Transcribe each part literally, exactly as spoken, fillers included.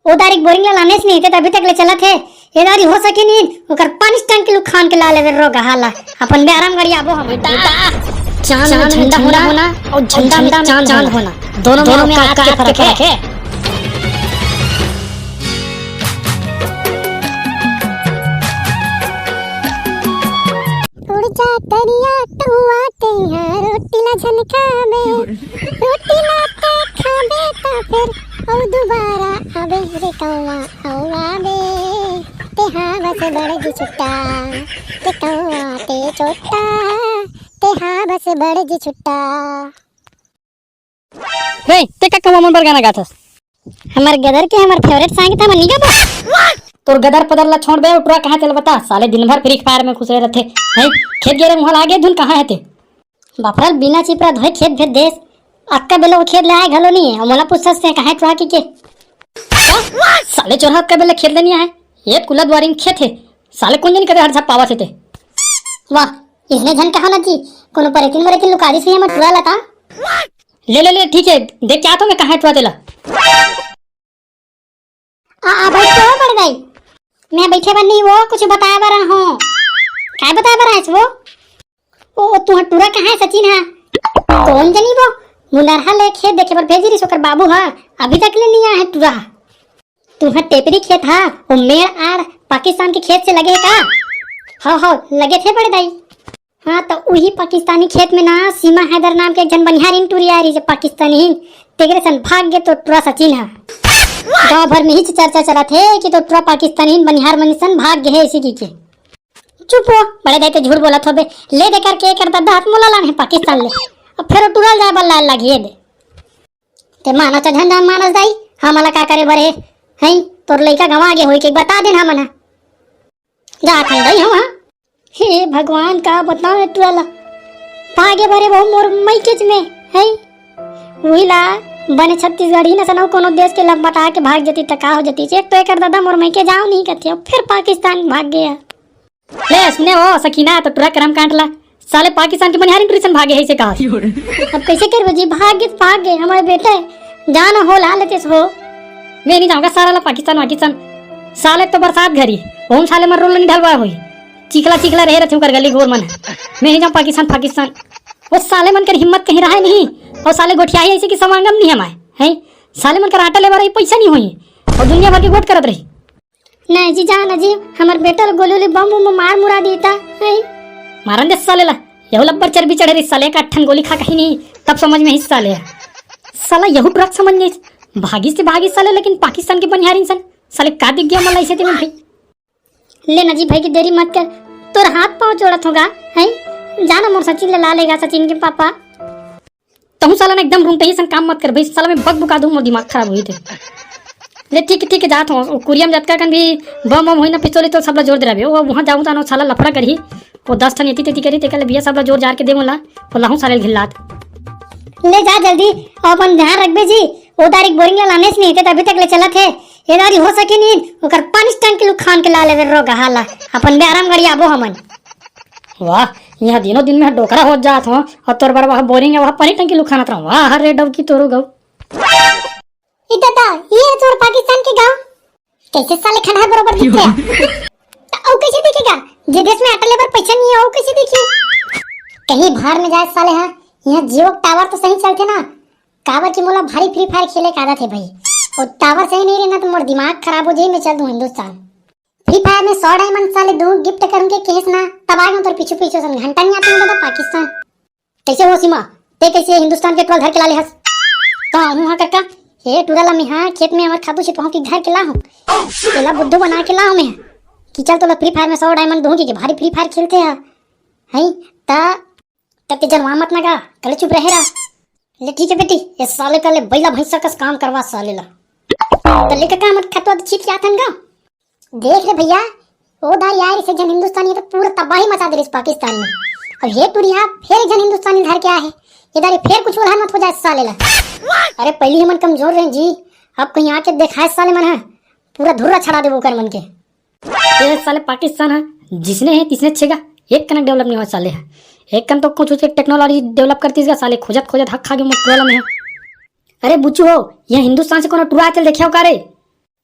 ओ दारी के बोरिंग ला लानेच नहीं ते, तभी तक ले चलत हे। ए दारी हो सके नहीं, ओकर पानी टंकी लुखान के ला लेबे रोगहा ला। अपन बेआराम गाड़ी आबो हम। बेटा, चांद में झंडा होना और झंडा में चांद होना, दोनों में औकात के फर्क है। उड़ जा करिया कौआ, तेहा रोटी ला झन खाबे, रोटी ला ते खाबे त फेर अउ दुबारा आबे रे कौआ, अउ आबे। तेहा बस बड़ जी छुट्टा, ते कौआ ते छोटा, तेहा बस बड़ जी छुट्टा। रे, ते का कौआ मन बर गाना गाथस? हमर गदर के हमर favourite song था, मन नी गाबो। तोर गदर पदर ला छोड़ बे, ओ टुरा कहाँ हे तेला बता। साले दिन भर Free Fire में खुश रहे रहथे। हैं? खेत गे रहे, उहाँ ला आगे धुन कहाँ हे ते? बापरल बिना चिपरा धोए खेत भेज देस। अक्का बेलो वो खेत ले आए घलो नहीं है। और मोला पूछस ते कहाँ हे टुरा की के? साले चोरहा अक्का बेले खेत ले नहीं आए। ये कुला दुआरी में खेत हे। साले कौन जनी कदे हर झप पावत हे ते। वाह, इसने झन कहा ना जी। कोनो परेतिन मरेतिन लुका दिस हमर टुरा ला ता। ले, ले, ले, ठीक है, देख क्या तो मैं कहाँ हे टुरा तेला। आ, आ, बैठ तो बड़ गई। मैं बैठे बर नहीं, वो कुछ बताए बर हूँ। काय बताए बर आइस वो? ओ, ओ, तुहर टुरा कहाँ हे सचिन हा? कौन जनी वो? मुंडरहा ले खेत देखे बर भेजी रिस ओकर बाबू हा। अभी तक ले नहीं आए हे टुरा। तुहर टेपरी खेत हा, वो मेड़ आड़ पाकिस्तान के खेत से लगे हे का? हाँ, हाँ, लगे थे बड़े दाई। हाँ, त उही पाकिस्तानी खेत में ना सीमा हैदर नाम के एक झन बनिहारिन टुरी आए रहिस पाकिस्तानी, तेकरे सन भाग गे तो टुरा सचिन हा। गांव भर में ही चर्चा चलत हे कि तो टुरा पाकिस्तानी बनिहार मन सन भाग गे हे इसी की के। चुप हो, बड़े दाई ते झूठ बोलत होबे। ले दे करके एकर दद्दा हाथ मोला लान हे पाकिस्तान ले। अब फेर टुरा ल जाए बर लाल लागिए दे। ते मानस त झन जान मानस दाई, हमला का करे बर हे? हैं, तोर लइका गंवा गे होई के बता देन हमन ह। जा थन दाई हम, हाँ। हे भगवान, का बताओ ए टुरा ला। पागे बरे बहू मोर मइकेच में, हैं? उही ला बने छत्तीसगढ़ी न सनऊ कोनो देश के ला बता के भाग जती त का हो जती। एक तो एकर दादा मोर मइके जाओ नहीं कथे, फिर पाकिस्तान भाग गया। ले सुने ओ सकीना, तो टुरा करम कांड ला। साले पाकिस्तान के बनिहारिन टुरी सन भागे हे इसे कहा। अब कैसे करबो जी, भाग गे त भाग गे, हमर बेटा हे, जान हो ला लेतेस हो। मैं नहीं जाऊंगा सारा ला पाकिस्तान वाकिस्तान। साले तो बरसात घरी, ओम साले मन रोल नहीं ढलवा होई। चिखला चिखला रहे रहते ओकर गली गोर मन। मैं नहीं जाऊँ पाकिस्तान, पाकिस्तान। वो साले मन कर हिम्मत कहीं रहा नहीं। और साले गोठियाही ऐसे कि समागम नहीं हमारे, हैं? साले मन कर आटा लेवा रही, पैसा नहीं होई। और दुनिया भर के गोठ करत रही। नहीं जी, जा ना जी, हमर बेटा ल गोली ले बम उम मार मुरा देता, हैं? मारन दे साले ला, यहू लब्बर चर्बी चढ़े रही साले, एक अट्ठन गोली खा कहीं नहीं, तब समझ में ही साले। साला यहू टुरा समझ नहीं, भागिस ते भागिस साले, लेकिन पाकिस्तान के बनिहारिन सन, साले का दिख गया मला इसे दिन भाई। ले ना जी भाई की देरी मत कर, तोर हाथ पाँव जोड़त होगा, हैं? जाना मोर सचिन ला, ला लेगा सचिन के पापा। तहूँ साला ना एकदम रुंगटही सन काम मत कर भाई, साला मैं बक बुका दूँ, मोर दिमाग खराब होई ते। ले ठीक है, ठीक है, जात हूँ। ओ कुरिया में जतका कन भी बम बम होई ना, पिस्तौल तो सबला जोर दे रहा बे। ओ वहाँ जाऊँ तो ना साला लफड़ा करही, ओ दस ठन एती तेती करही, तेकर ले भैया सबला जोर जार के दे मोला, ओ लाहूँ साले घिल्लात। ले जा जल्दी, अउ अपन ध्यान रखबे जी। ओ तारीख बोरिंग ला लानेच नहीं ते, तभी तक ले चलत हे। ए दारी हो सके नहीं, ओकर पानी टंकी लुखान के ला लेबे रोगहा ला। अपन बेआराम गाड़ी आबो हमन। वाह, यहाँ दिनों दिन में डोकरा हो जात हो, और तोर बर वह बोरिंग है, वह पानी टंकी लुखानत रहो। वाह रे डौकी तोरो गौ। ए दादा, ये है तोर पाकिस्तान के गांव। कैसे साले खंडहर बरोबर दिखते हैं? तो औ कैसे दिखेगा? जे देश में आटा लेबर पैसा नहीं है, औ कैसे दिखी? कहीं बाहर में जाए साले हा, यहाँ Jio tower तो सही चलते ना, काबर कि मोला भारी Free Fire खेले का आदत है भाई। और tower सही नहीं रहना तो मोर दिमाग खराब हो जाए, मैं चल दूँ हिंदुस्तान। Free Fire में सौ diamond साले दूँ, gift करूँगे केस ना, तब आएगा तोर पीछू पीछू सन घंटा नहीं आते हैं दादा पाकिस्तान। कैसे हो सीमा? ते कैसे हिंदुस्तान के टुरा ल धर के ला ले हस? तो हूँ हाँ कक्का, हे टुरा ला मैं हाँ खेत में हमर खातू छिपवाऊँ कि धर के ला हूँ। तेला बुद्धू बना के ला हूँ मैं। कि चल तोला Free Fire में सौ diamond दूँ कि भारी Free Fire खेलते हैं। हैं? ता, तब ते जनवा मत ना गा, कले चुप रहे रहा। ले ठीक है बेटी, ये साले का ले बैला भैंसा कस काम करवा साले ला। तो ले कक्का हमर खतवा तो छीट के आथन गा। देख रे भैया, ओ दारी आए रहिस एक झन हिंदुस्तानी तो पूरा तबाही मचा दे रहिस पाकिस्तान में। अब हे टुरी हा फेर एक झन हिंदुस्तानी धर के आए हे। ये दारी फेर कुछ ओलहन मत हो जाए साले ला। अरे पहली हमन कमजोर रहे जी, अब कहीं आके देखाए साले मन हा, पूरा धुर्रा छड़ा देबो ओकर मन के। ये साले पाकिस्तान हा, जिसने है तिसने छेगा, एक कनक develop नहीं हुआ साले हा। एक कन तो कुछ उसके technology develop करती इसका साले खोजत खोजत हक खा के मुख टोला में है। अरे बुच्चू हो, ये हिंदुस्तान से कोनो टुरा आते देखे हो का रे?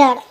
जड़।